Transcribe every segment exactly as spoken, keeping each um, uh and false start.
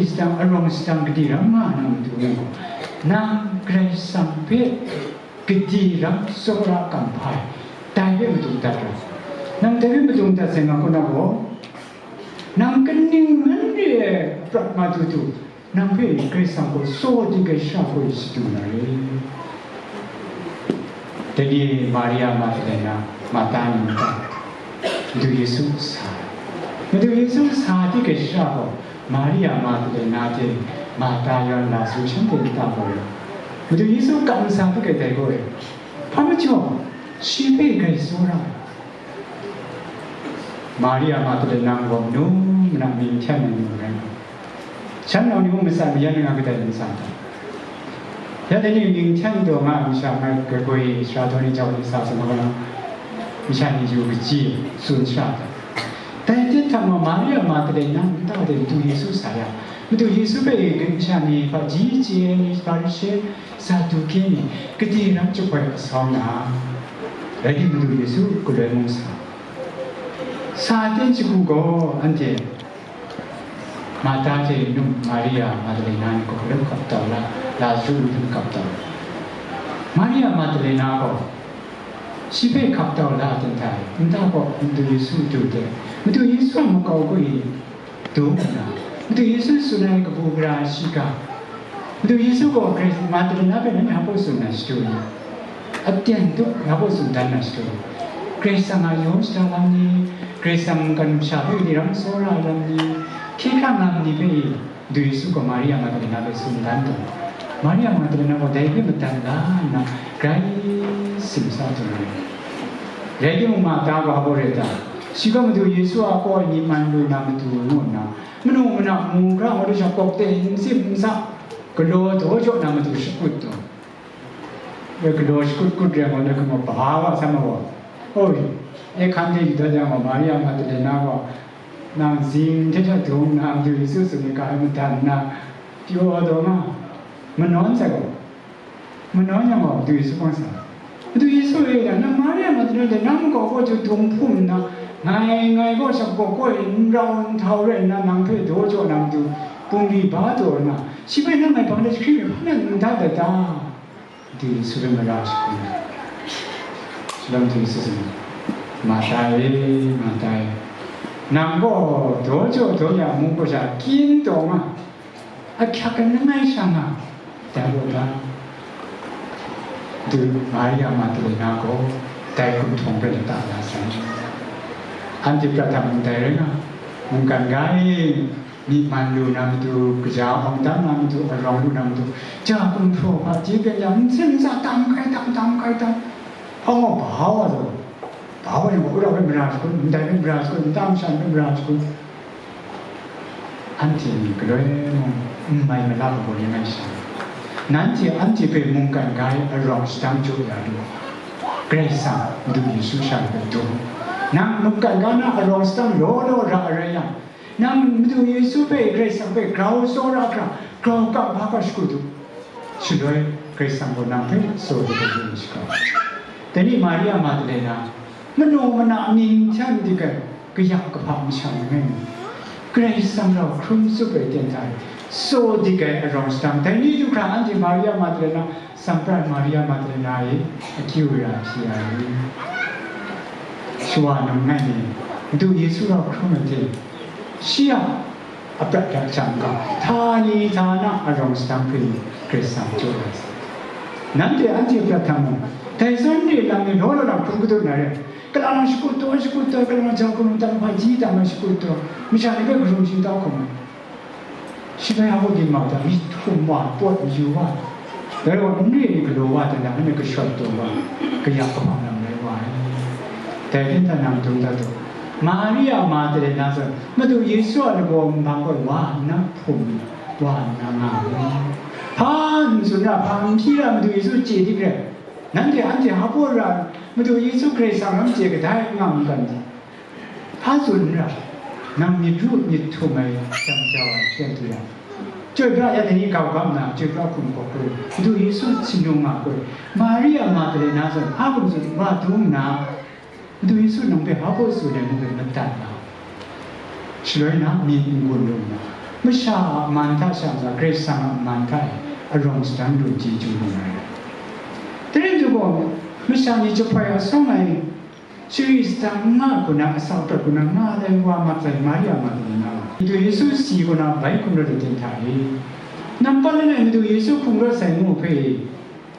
shadang, arawng shadang gadi ram nga na matu nang gaw, nang Karai Kasang hpe gadi ram tsawra kam hpa ai, dai hpe madu dat ra. Nang dai hpe madu dat sai nga kaw na gaw, nang kaning man re ai prat madu du, nang hpe Karai Kasang gaw tsaw di ai shara gaw shadu na re. Dai ni Maria Magdalena, Marta ni mata, Madu Yesu sa. Madu Yesu sa di ai shara gaw, Maria Magdalena hte Marta yawn Lazaru shanhte nta gaw, Madu Yesu kam sa di ai dai gaw, hpa majaw, shi hpe grai tsawra ai. Maria Magdalena gaw manu mana mying hten ai ni rai nga. Shan nau ni mung matsan mayan nga kadai ntsa ta? Ya dai ni mying hten taw nga ai masha ngai gagoi sara daw ni jau ni sa sa na, masha ni yu kaji tsun sha ta? Dai hte hta gaw Maria Magdalena nta de Madu Yesu sa ya, Madu Yesu hpe masha ni hpaji chye ai ni, Hparishe, Saduke ni, gade ram chyawm ai asawng na, rai timung, Madu Yesu galoi mung sa, sa ten shagu gaw, anhte Marta hte num Maria Magdalena ni gaw galoi hkap tau la, Lazaru ni hkap tau. Maria Magdalena gaw shi hpe hkap tau la ten hta e, nta gaw Madu Yesu du de, Madu Yesu a makau gaw i, dum nna, Madu Yesu tsun ai kabu gara shiga, Madu Yesu gaw Karai Magdalena hpe nanhte hpa baw tsun na shadu ni? Aten tup hpa baw tsun dan na shadu ni? Karai Kasang a yawng shada lam ni, Karai Kasang mungkan masha hpe gade ram tsawra ai lam ni, hkye hkrang lam ni hpe i, Madu Yesu gaw Maria Magdalena hpe tsun dan taw, Maria Magdalena gaw dai hpe madat la nna, grai simsa tawn ai. Rai timung, Marta gaw hpa baw rai ta? Shi gaw Madu Yesu a kaw ai myi man lu na matu ngu nna, manu mana mu hkra hkawt sha kawk de, n sim n sa, galaw daw jaw na matu shakut taw, e galaw shakut kut rai ngai, na hkrum gaw, ba wa sa ma gaw, oi, e hkan de yu dat jang gaw, Maria Magdalena gaw nang zing hte hta dung nna, Madu Yesu tsun ai ga e madat nna, pyaw taw nga, manawn sai gaw, manawn yang gaw, Madu Yesu hpang sa, Madu Yesu e, nang Maria Magdalena hte nang gaw gaw hte dung hpum nna, ngai, ngai gaw sha gaw gaw e n rau n htau rai nna, nang hpe daw jaw na matu, bungli ba taw nna, shi hpe nang ngai hpang de jahkring ai hpa na n da dat ta? Madu Yesu hpe mara shagun ai. Shalom, Madu Yesu tsun ai, Marta e, Marta e, nang gaw daw jaw daw ya mung kaw sha kyin taw nga, ahkyak ai langai sha nga, dai gaw ga, du Maria Magdalena gaw dai hkum htawng hpe lata la sai. Anhte prat hta mung dai rai nga, mungkan ga e, myi man lu na matu, kaja awng dam na matu, arawng lu na matu, ja gumhpraw hpaji byen ya, n sim n sa, tam hkai tam, tam hkai tam, hpa gaw ba wa taw, ba wa yang gaw, wora hpe mara shagun, ndai hpe mara shagun, nta masha ni hpe mara shagun, anhte ni galoi mung n mai malap ai gaw ring ai sha, nanhte anhte hpe mungkan ga e arawng shadang jaw ya lu ai. Karai Kasang, Madu Yesu sha hpe dum. Nang mungkan ga na arawng shadang law law ra ai rai yang, nang Madu Yesu hpe, Karai Kasang hpe grau tsawra hkra, grau kam hpa hkra shakut u. Shaloi Karai Kasang gaw nang hpe tsaw ai hpe yu n shaga. Dai ni Maria Magdalena, manu mana mying hten dik ai, kaya kahpa masha langai mi, Karai Kasang rau hkrum tsup ai ten hta e, tsaw dik ai arawng shadang, dai ni du hkra anhte Maria Magdalena, Samprat Maria Magdalena e akyu ra hpyi ai. Shawa num ngai ni, Madu Yesu rau hkrum ai hte, shi a aprat dat jang ga, htani htana arawng shadang hpe Karai Kasang jaw ai. Nanhte anhte prat hta mung, dai zawn re lam ni law law na hkrum kadu na re, kalang shakut taw, shakut taw, kalang jau hkrum, tam hpaji tam ai shakut taw, masha ni hpe karum shingtau hkrum ai. Shi bai a mung ginmang hta myit hkum wa, pawt mayu wa, dai gaw n re ni galaw wa hta na, anhte kashawt taw wa, kaya kahpang lam rai wa ai. Dai hte nta nang dum dat u. Maria Magdalena zawn Madu Yesu a lagaw nbang gaw wa nna hpum, wa nna nga ai. Hpa n tsun ra, hpa n hpyi ra, Madu Yesu chye dik re. Nanhte anhte hpa baw ra, Madu Yesu Karai Kasang lam chye kadai n nga n kan di? Hpa tsun n ra, nang myit ru myit htum ai jam jau ai, hpyen du yang, chyoi pra ya dai ni gau ga nna, chyoi pra hkum kawk koi, Madu Yesu htingnu nga koi, Maria Magdalena zawn hpa hkum tsun wa du nna, Madu Yesu nang hpe hpa baw tsun ai ngu hpe madat nga, shaloi na myit n gun lu nna, Masha a man hta sha nga, Karai Kasang a man hta e arawng sadang lu chyeju lu na rai. Dai rai ntu gaw, masha ni jahpoi asawng ai shari sadang nga hku na, asak prat hku na nga ai wa mat ai Maria Magdalena, Madu Yesu si hku na bai hkum rawt ai ten hta e, nampat langai Madu Yesu hkum rawt sai ngu hpe,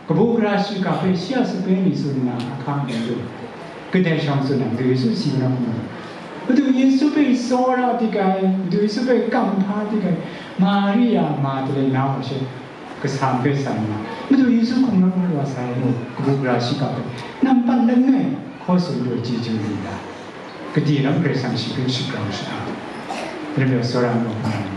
kabu gara shiga hpe shi a sape ni tsun nna ahkang dai lu. Kadai shawng tsun na, Madu Yesu si na hku na, Madu Yesu hpe tsawra dik ai, Madu Yesu hpe kamhpa dik ai, Maria Magdalena wa she, kasa hpe san nna, Madu Yesu hkum rawt wa sai mu, kabu gara shiga hpe, nampat langai hkaw tsun lu ai chyeju lu ai. Kadi ram Karai Kasang shi hpe shagrau shada, lam yawng tsawra mu hkra ai.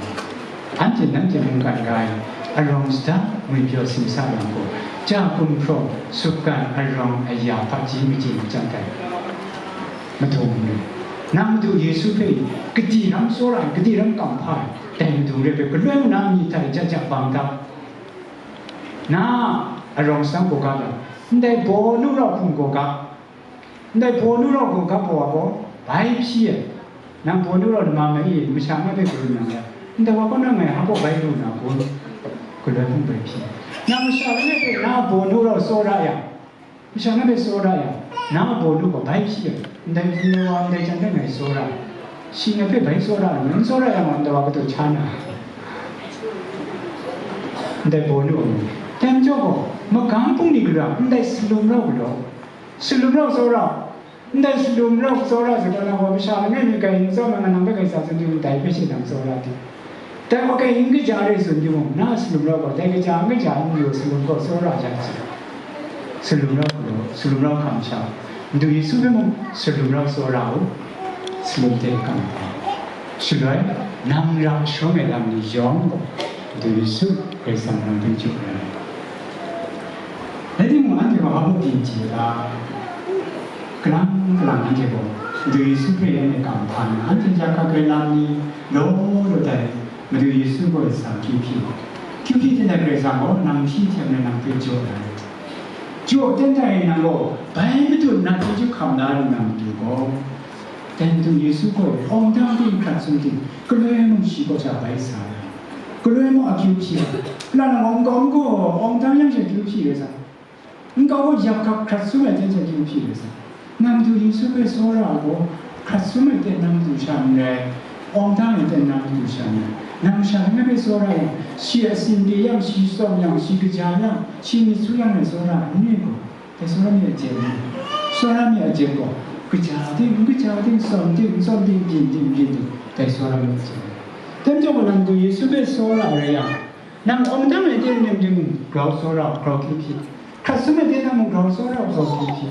Anhte nanhte mungkan ga ai arawng sadang ngwi pyaw simsa yang gaw, ja gumhpraw, sutgan, arawng aya hpaji machye machyang tai. Madung ni, nang Madu Yesu hpe kadi ram tsawra ai, kadi ram kamhpa ai, dai madung re hpe galoi na myit hta e ja ja bang da. Na arawng sadang gaw ga yang, ndai baw nu rau hkum gaw ga, ndai baw nu rau gaw ga baw a gaw, bai hpyi ai. Nang baw nu rau lama mai e, masha ngai hpe karum yang ga, ndai wa kaw na ngai hpa baw bai lu na kun? Galoi hpung bai hpyi. Nang masha langai hpe na baw nu rau tsawra yang, masha ngai hpe tsawra yang, na baw nu gaw bai hpyi ai. Ndai hpung ai wa ndai jan hpe ngai tsawra ai. Shi ngai hpe bai tsawra ai, n tsawra yang gaw, ndai wa kadu hkya na ai. Ndai baw nu gaw, dai majaw gaw, magam bungli gara, ndai salum rau galaw, salum rau tsawra, ndai salum rau tsawra zaga na gaw, masha langai mi kai n tsawm ai, nang hpe kaisa tsun di mung, dai hpe she nang tsawra di. Dai wa kai n kaja re tsun di mung, na salum rau gaw, dai kaja n kaja n yu salum gaw tsawra ya hte, salum rau galaw, salum rau hkam sha, Madu Yesu hpe mung salum rau tsawra u, salum hte kamhpa. Shaloi, nang ra shawng ai lam ni yawng gaw, Madu Yesu Karai Kasang nang hpe jaw ai. Rai timung, anhte gaw hpa byin chye ga, kalang kalang anhte gaw Madu Yesu hpe yan e kamhpa nna, anhte ya hkak ai lam ni law law dai Madu Yesu gaw sa kyu hpyi. Kyu hpyi hte dai Karai Kasang gaw nang hpyi hte maren nang hpe jaw ai. Jaw ten dai nang gaw bai madun na chyeju hkam la lu na matu gaw, dai Madu Yesu gaw awng dang ting, hkrat sum ting, galoi mung shi kaw hta bai sa ai. Galoi mung akyu hpyi ai. Kalang nang gaw nkau nkau awng dang yang she akyu hpyi rai sa. Nkau gaw yak hkak hkrat sum ai hten she akyu hpyi rai sa. Nang Madu Yesu hpe tsawra ai gaw, hkrat sum ai hte nang matu sha n rai, awng dang ai hte nang matu sha n rai. Nang masha langai hpe tsawra yang, shi a tsin re yang, shi tsawm yang, shi kaja yang, shi myit su yang ai tsawra ai n rai gaw, dai tsawra mi a jen ni? Tsawra mi a jen gaw, kaja ting, n kaja ting, tsawm ting, n tsawm ting, byin ting, n byin ting, dai tsawra mi a jen ni? Dai majaw gaw, nang Madu Yesu hpe tsawra ai rai yang, nang awng dang ai hte nem tim mung grau tsawra, grau kyu hpyi, hkrat sum ai hte nem mung grau tsawra, grau kyu hpyi,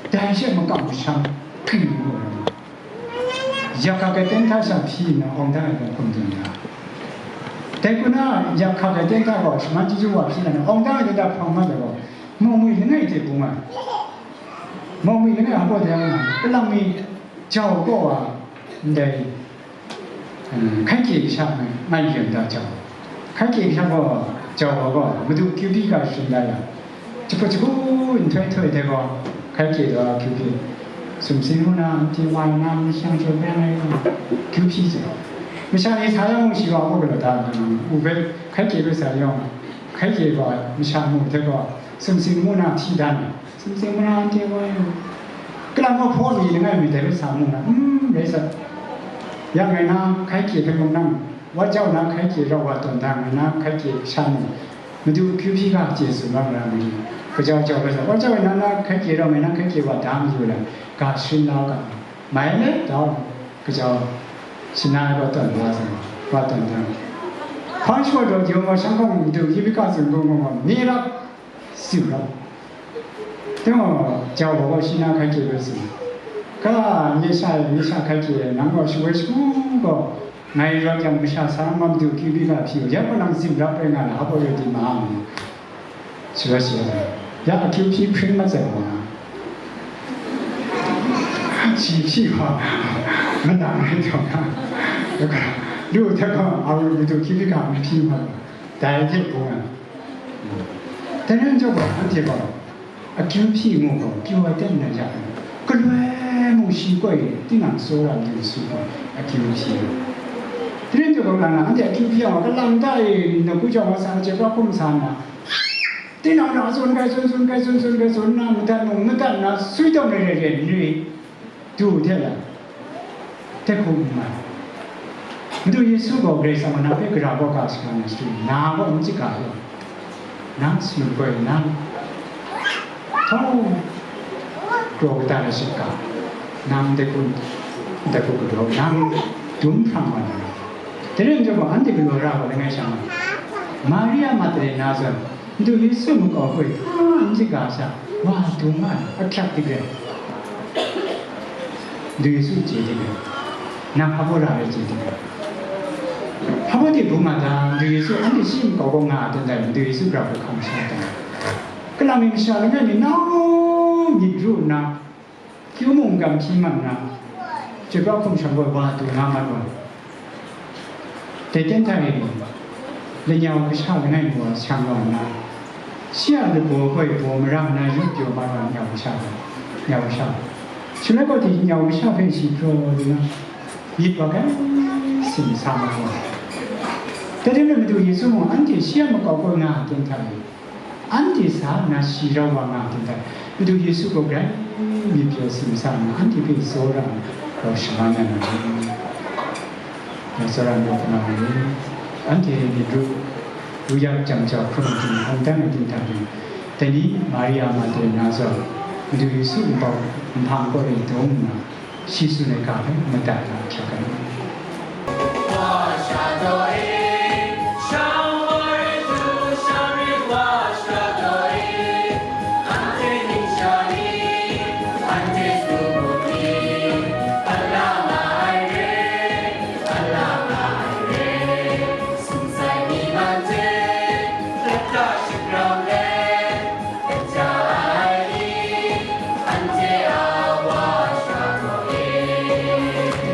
dai she makam masham hpring ngu ai. Yak hkak ai ten hta sha hpyi nna, awng dang ai gaw hkum dun ya. Dai hku na, yak hkak ai ten hta gaw shaman chyeju wa hpyi na, awng dang ai ten hta hpang mat ai gaw, mawng mi langai hte bung ai. Mawng mi langai hpa dai nga, kalang mi jau kaw wa, ndai, mm, hkai kye kasha ngai, ngai yen da jau. Hkai kye kasha gaw, jau wa gaw, madu kyu hpyi ga sharin da yang, jahput jahku nhtoi nhtoi dai gaw, hkai kye da kyu hpyi. Sumsing mu na, anhte wa na, myit shang jaw beng ai, kyu hpyi sai. Masha ni sa yang mung shi wa mu galaw da, u hpe hkai kye hpe sa yang, hkai kye gaw, masha mu hte gaw, sumsing mu na hti dan ai. Sumsing mu na anhte wa yang, kalang gaw hpaw mi langai mi dai hpe sa mu na, mm, rai sa. Ya ngai na hkai kye hpe mung nang, wa jau na hkai kye rau wa tawn da, ngai na hkai kye sha mu, madu kyu hpyi ga chye tsun wa ra mi, kajau jau hpe sa, wa jau nang na hkai kye rau, ngai na hkai kye wa da mayu la, ga sharin la u ga, mai le, dau, kajau, shana ai wa tawn da sa, wa tawn da. Hpang shawa daw jawng gaw, shang hkawng madu kyu hpyi ga tsun hkawng gaw, mi rap, Tsim rau. Dai gaw, jau gaw shi na hkai kye bai tsun. Ka, nye sha e, nye sha hkai kye e, nang gaw shawoi shagu gaw, ngai rawt yang masha sa na madu kyu hpyi ga hpyi u, ya gaw nang tsim rap rai nga na, hpa rai di ma, ngu. Shi rawt shi rawt, ya akyu hpyi hpring mat sai gaw na, shi hpyi gaw, madang rai taw na, lu hte gaw, a wu madu kyu hpyi ga n hpyi hpa, dai hte bung ai. Dai rai nhtawm gaw, anhte gaw akyu hpyi ngu gaw, kyu ai ten na ya ai, galoi mung shi koi tinang tsawra lu su gaw, akyu hpyi ai. Dai rai Kaw na na, anhte ahkyu hpyi yang gaw, kalang ta e, nawku jawng wa sa na, jep la hkum sa nna, tinang hta tsun, kai tsun, tsun, kai tsun, tsun, kai tsun nna, madat mung madat nna, sui tawng re re re, nri du hte la, dai hku n mai. Madu Yesu gaw Karai Kasang gaw na hpe gara kaw ga saga na shadu, na gaw n chyaga yaw, nang sanu koi nang, htau kraw kata na shit ga, nang dai hku, dai hku galaw, nang dum hprang wa na. Dai rai nhtawm gaw, anhte galaw ra gaw langai sha nga, Maria Magdalena zawn, Madu Yesu makau hkoi hta n chyaga sha, wa dung nga ai, ahkyak dik rai. Madu Yesu chye dik rai. Nang hpa baw ra ai chye dik rai. Hpa baw de bung nga ta, Madu Yesu anhte shi makau gaw nga ai ten dai, Madu Yesu gara hkoi hkam sha ta. Kalang mi masha langai mi nau myit ru nna, kyu mung gam hpyi mat nna, jep la hkum shawng gaw wa du nga mat wa. Dai ten hta e, lanyau kasha langai mi wa shang wa nna, shi a lagaw hkoi baw mara nna yup pyaw mat wa nyau kasha, nyau kasha. Shaloi gaw, dai nyau kasha hpe shi hpraw nna, myit wa grai simsa mat wa. Dai rai nna, Madu Yesu mung anhte shi a makau kaw nga ai ten hta e, anhte sa nna shi rau wa nga ai ten hta e, Madu Yesu gaw grai myit pyaw simsa nna, anhte hpe tsawra ai rau shaman ya na ni? Ya tsawra ai rau hpana wa ni? Anhte myit ru, ru yak jam jau hkrum ai hpung dan ai ten hta e, dai ni Maria Magdalena zawn, Madu Yesu npau nhpang kaw e dung nna, shi tsun ai ga hpe madat na ahkyak ai.